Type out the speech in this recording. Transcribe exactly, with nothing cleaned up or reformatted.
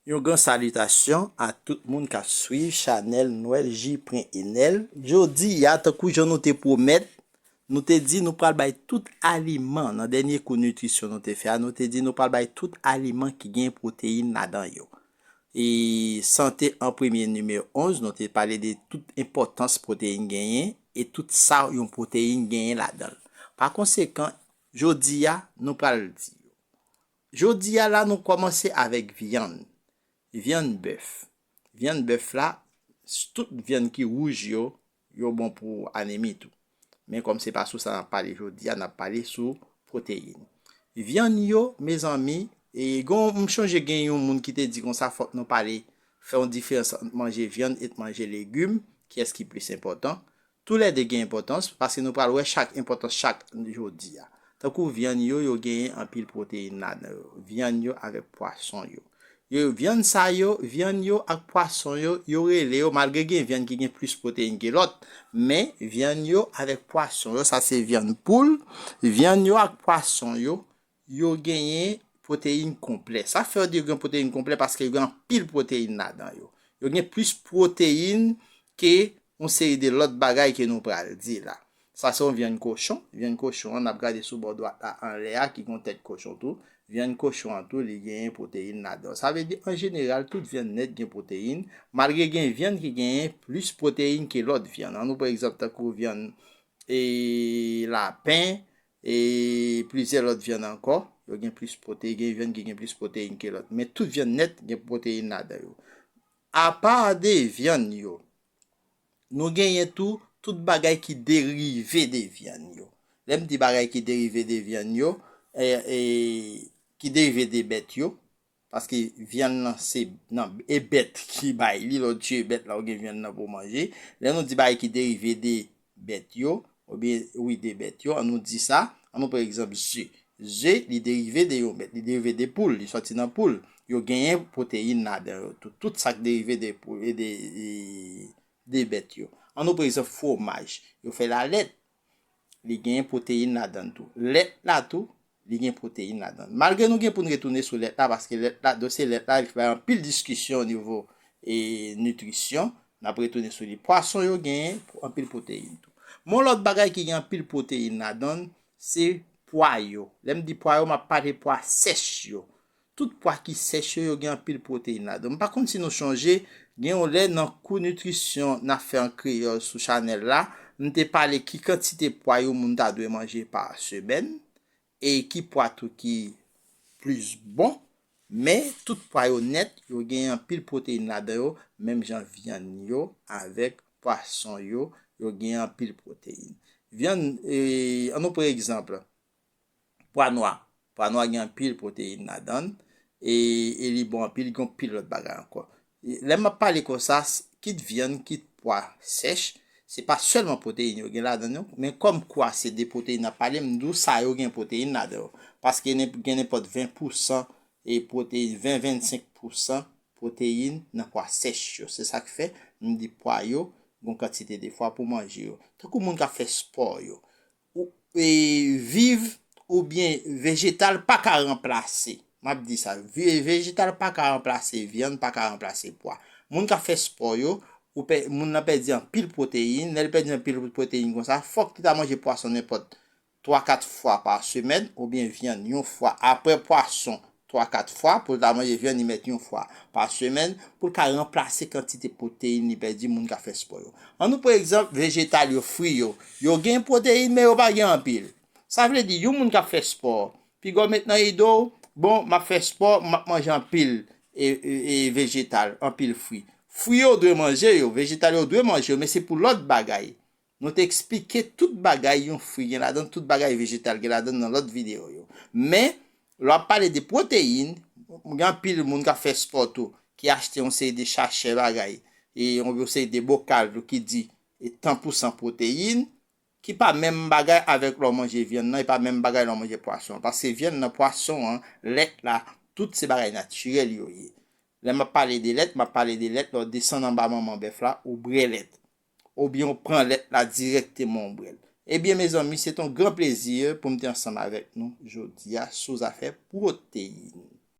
Yon gran salitasyon a tout moun k ap swiv chanèl Nwèl J Pren Enèl. Jodi a, tankou jan nou te pwomèt, nou te di nou pral bay tout aliman, nan dènye kou nitrisyon nou te fè a, nou te di nou pral bay tout aliman ki gen pwoteyin ladan yo. E sante an premye, nimewo onz, nou te pale de tout enpòtans pwoteyin genyen e tout sa yon pwoteyin genyen ladan l. Pa konsekan, jodi a, nou pral di yo. Jodi a la, nou kòmanse avèk vyann. Vyann bèf. Vyann bèf la, s- tout vyann ki wouj yo, yo bon pou anemi tou. Men kòm se pa sou sa n ap pale jodi a, n ap pale sou pwoteyin. Vyann yo, mezanmi, e gon, m chonje gen yon moun ki te di konsa, fòk nou pale, fè yon diferans ant manje vyann e manje legim, kiyès ki plis enpòtan. Toulède gen enpòtans, paske nou pral wè chak enpòtans chak jodi a. Tankou vyann yo, yo genyen anpil pwoteyin ladan yo. Vyann yo avèk pwason yo. Yo, vyann sa yo, vyann yo ak pwason yo, yo rele yo, malgre gen vyann ki gen plis pwoteyin ke lòt, men vyann yo avèk pwason yo, sa se vyann poul, vyann yo ak pwason yo, yo genyen pwoteyin konplè. Sa fè yo di yo gen pwoteyin konplè paske yo gen anpil pwoteyin ladan yo. Yo gen plis pwoteyin ke yon seri de lòt bagay ke nou pral di la. Sa se yon vyann kochon. Vyann kochon an, n ap gade sou bò dwat la anlè a, ki gen yon tèt kochon tou. Vyann kochon an tou, li genyen pwoteyin ladan. Sa vle di, an jeneral, tout vyann nèt gen pwoteyin, malgre gen vyann ki genyen plis pwoteyin ke lòt vyann. An nou, pa egzanp, tankou vyann e lapen, e plizyè lòt vyann ankò, yo gen plis pwoteyin, gen vyann ki gen plis pwoteyin ke lòt. Men tout vyann nèt gen pwoteyin ladan yo. Apa de vyann yo, nou genyen tou tout bagay ki derive de vyann yo. Lè m di bagay ki derive de vyann yo, e, e, ki derive de bèt yo, paske vyann nan se nan e bèt ki bay li, lè w tiye bèt la, ou gen vyann nan pou w manje. Lè nou di bagay ki derive de bèt yo, oubyen, wi, de bèt yo, an nou di sa, an nou pran egzanp ze. Ze, li derive de yon bèt, li derive de poul, li sòti nan poul. Yo genyen pwoteyin ladan yo tou. Tout sa k derive de poul, e de, e, de bèt yo. An nou pran egzanp fwomaj, yo fè l a lèt, li genyen pwoteyin ladan l tou. Lèt la tou, li gen pwoteyin ladan l. Malgre nou gen pou n retounen sou lèt la, paske lèt la, dosye lèt la, li bay anpil diskisyon o nivo, e, nitrisyon. N ap retounen sou li. Pwason yo genyen anpil pwoteyin tou. Men yon lòt bagay ki gen anpil pwoteyin ladan l, se pwa yo. Lè m di pwa yo, m ap pale pwa sèch yo. Tout pwa ki sèch yo, yo gen anpil pwoteyin ladan. M pa konn si nou chonje, gen yon lè nan kou nitrisyon n ap fè an kreyòl sou chanèl la, m te pale ki kantite pwa yon moun ta dwe manje pa semèn, e ki pwa tou ki plis bon, men tout pwa yo nèt, yo gen anpil pwoteyin ladan yo, menm jan vyann yo avèk pwason yo, yo gen anpil pwoteyin. Vyann, e, an nou pran egzanp, pwa nwa. Pwa nwa gen anpil pwoteyin ladan l, e, e li bon anpil, li gen anpil lòt bagay ankò. E, lè m ap pale konsa, s- kit vyann, kit pwa sèch, se pa sèlman pwoteyin yo gen ladan yo, men kòm kou a se de pwoteyin n ap pale, m di w sa yo gen pwoteyin ladan yo. Paske nen- gen nenpòt ven pousan e pwoteyin, ven, vennsenk pousan pwoteyin nan pwa sèch yo. Se sa k fè m di pwa yo, gon kantite de fwa pou manje yo. Tankou moun k ap fè spò yo. Ou, e, viv oubyen vejetal pa ka ranplase. M ap di sa, ve- vejetal pa ka ranplase vyann, pa ka ranplase pwa. Moun k ap fè spò yo, ou pè- moun nan pèdi anpil pwoteyin. Lè l pèdi anpil pwoteyin konsa, fòk li ta manje pwason nenpòt twa kat fwa pa semèn, oubyen vyann yon fwa. Apre pwason, twa kat fwa, pou l ta manje vyann, li mèt yon fwa pa semèn, pou l ka ranplase kantite pwoteyin li pèdi, moun k ap fè spò yo. An nou pran egzanp, vejetal yo, fwi yo. Yo gen pwoteyin, men yo pa gen anpil. Sa vle di, yon moun k ap fè spò, piga w met nan ide w, bon, m ap fè spò, m ap manje anpil e, e, e vejetal, anpil fwi. Fwi yo dwe manje yo, vejetal yo dwe manje yo, men se pou lòt bagay. Nou te eksplike tout bagay yon fwi gen ladan, tout bagay vejetal gen ladan nan lòt videyo yo. Men, lè w ap pale de pwoteyin, gen anpil moun k ap fè spò tou, ki achte yon seri de sachè bagay, e yon, yon seri de bokal tou ki di, e, tan pou san pwoteyin, ki pa menm bagay avèk lè w manje vyann nan, e pa menm bagay lè w manje pwason an. Paske vyann nan, pwason an, lèt la, tout se bagay natirèl yo ye. Lè m ap pale de lèt, m ap pale de lèt, lè w desann anba manman bèf la, ou bwè lèt. Oubyen w pran lèt la dirèkteman, w bwè l. Ebyen, mezanmi, se t on gran plezi pou m te ansanm avèk nou jodi a sou zafè pwoteyin.